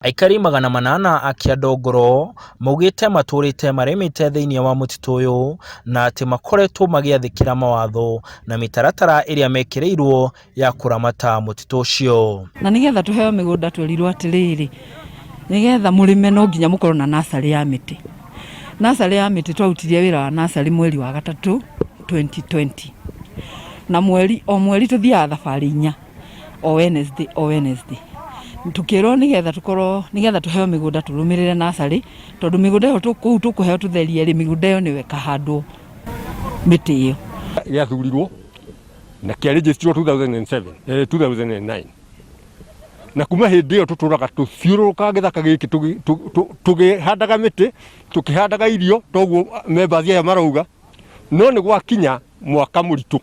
Aikari 800 a Kĩandongoro maugĩte matũrĩte marĩmĩte thĩinĩ wa mũtitũ ũyũ na atĩ makoretwo magĩathĩkĩra mawatho na mĩtaratara ĩrĩa mekĩrĩirwo ya kũramata mũtitũ ũcio. Na nĩgetha tũheo mĩgũnda twerirwo atĩrĩrĩ, nĩgetha mũrĩme no nginya mũkorwo na nursery ya mĩtĩ. Nursery ya mĩtĩ twarutirie wĩra wa nursery mweri wa gatatũ 2020. Na mweri o mweri tũthiaga thabarĩ inya, o Wednesday o Wednesday. Tukĩrwo nĩgetha tũkorwo nĩgetha tũheo mĩgũnda tũrũmĩrĩre nursery, tondũ mĩgũnda ĩyo kũu tũkũheo tũtherie rĩ, mĩgũnda ĩyo nĩyo ĩkahandwo mĩtĩ ĩyo. Gĩathurirwo na kĩarĩnjĩcitirwo 2007, 2009 na kuma hĩndĩ ĩyo tũtũraga tũthiũrũrũkaga gĩthaka gĩkĩ tũkĩhandaga mĩtĩ, tũkĩhandaga irio toguo members aya marauga, no nĩ gwakinya mwaka mũritũ,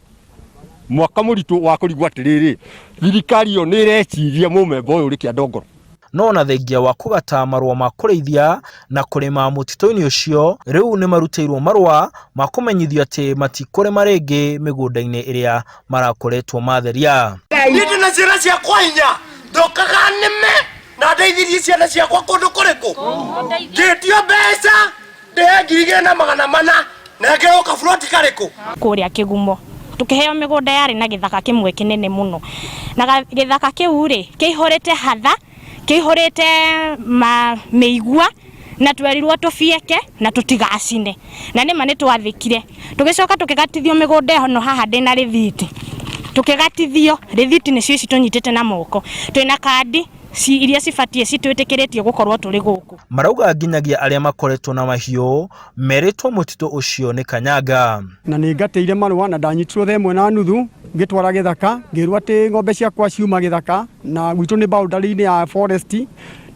mwaka mũritũ wa kũrigwo atĩrĩrĩ, thirikari ĩyo nĩ ĩreciria mũmemba ũyũ ũrĩ Kĩandongoro. No ona thengia wa kũgata marũa ma kũrĩithia na kũrĩma mũtitũ-inĩ ũcio, rĩu nĩ marutĩirwo marũa ma kũmenyithio atĩ matikũrĩma rĩngĩ mĩgũnda-inĩ ĩrĩa marakoretwo matheria. Niĩ ndĩna ciana ciakwa inya, ndokaga nĩme na ndeithirie ciana ciakwa kũndũ kũrĩkũ? Ngĩtio mbeca ndĩhe 2400 nengerwo kaburoti karĩkũ? Kũrĩa Kĩgumo tũkĩheo mĩgũnda yarĩ na gĩthaka kĩmwe kĩnene mũno, na gĩthaka kĩu rĩ kĩihũrĩte hatha, kĩihũrĩte mĩigua, na twerirwo tũbieke na tũtigacine, na nĩma nĩ twathĩkire. Tũgĩcoka tũkĩgatithio mĩgũnda ĩno haha ndĩna rĩthiti, tũkĩgatithio rĩthiti nĩcio ici tũnyitĩte na moko, twĩna kandi iria cibatiĩ citwĩtĩkĩrĩtie gũkorwo tũrĩ gũkũ. Marauga nginyagia arĩa makoretwo na mahiũ merĩtwo mũtitũ ũcio nĩ kanyanga. Na nĩ ngatĩire marũa na ndanyitirwo thaa 1:30 ngĩtwara gĩthaka, ngĩrwo atĩ ng'ombe ciakwa ciuma gĩthaka na gwitũ nĩ boundary-inĩ ya forest.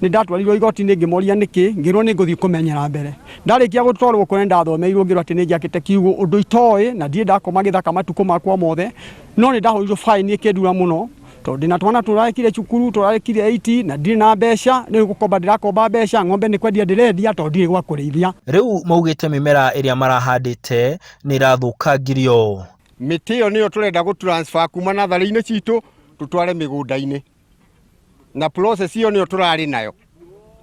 Nĩ ndatwarirwo igoti-inĩ ngĩmoria nĩkĩ, ngĩrwo nĩ ngũthiĩ kũmenyera mbere. Ndarĩkia gũtwarwo kũrĩa ndathomeirwo ngĩrwo atĩ nĩ njakĩte kiugũ, ũndũ itoĩ na ndirĩ ndakoma gĩthaka matukũ makwa mothe, no nĩ ndahũrirwo fine ĩkĩndura mũno tondũ ndĩna twana tũrarekire cukuru, tũrarekire 8 na ndirĩ na mbeca, rĩu gũkomba ndĩrakomba mbeca, ng'ombe nĩ kwendia ndĩrendia tondũ ndirĩ gwa kũrĩithia. Rĩu maugĩte mĩmera ĩrĩa marahandĩte nĩ ĩrathũkangirio. Mĩtĩ ĩyo nĩyo tũrenda gũ transfer kuma natharĩ-inĩ citũ tũtware mĩgũnda-inĩ, na process ĩyo nĩyo tũrarĩ nayo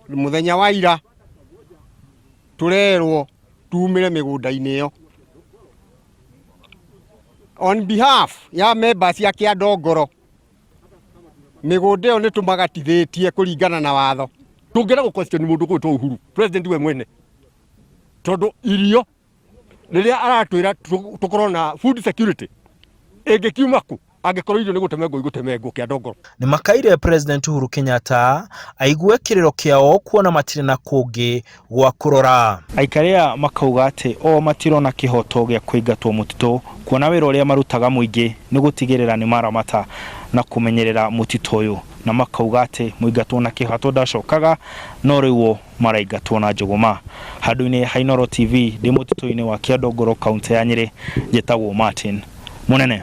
mũthenya wa ira, tũrerwo tumĩre mĩgũnda-inĩ ĩyo. On behalf ya members ya Kĩandongoro, mĩgũnda ĩyo nĩ tũmagatithĩtie kũringana na watho. Tũngĩenda gũ question mũndũ gwĩtwo Uhuru, president we mwene, tondũ irio rĩrĩa aratwĩra tũkorwo na food security ĩngĩkiuma kũ angĩkorwo irio nĩ gũtemengwo igũtemengwo Kĩandongoro. Nĩ makaire President Uhuru Kenyatta aigue kĩrĩro kĩao kuona matirĩ na kũngĩ gwa kũrora. Aikari aya makauga atĩ o matirona kĩhoto gĩa kũingatwo mũtitũ kuona wĩra ũrĩa marutaga mũingĩ nĩ gũtigĩrĩra nĩ maramata na kũmenyerera mũtitũ ũyũ, na makauga atĩ mũingatwo na kĩhato ndacokaga no rĩu o maraingatwo na njũgũma. Handũ-inĩ ha Inooro TV ndĩ mũtitũ-inĩ wa Kĩandongoro kaũntĩ ya Nyĩrĩ, njĩtagwo Martin Mũnene.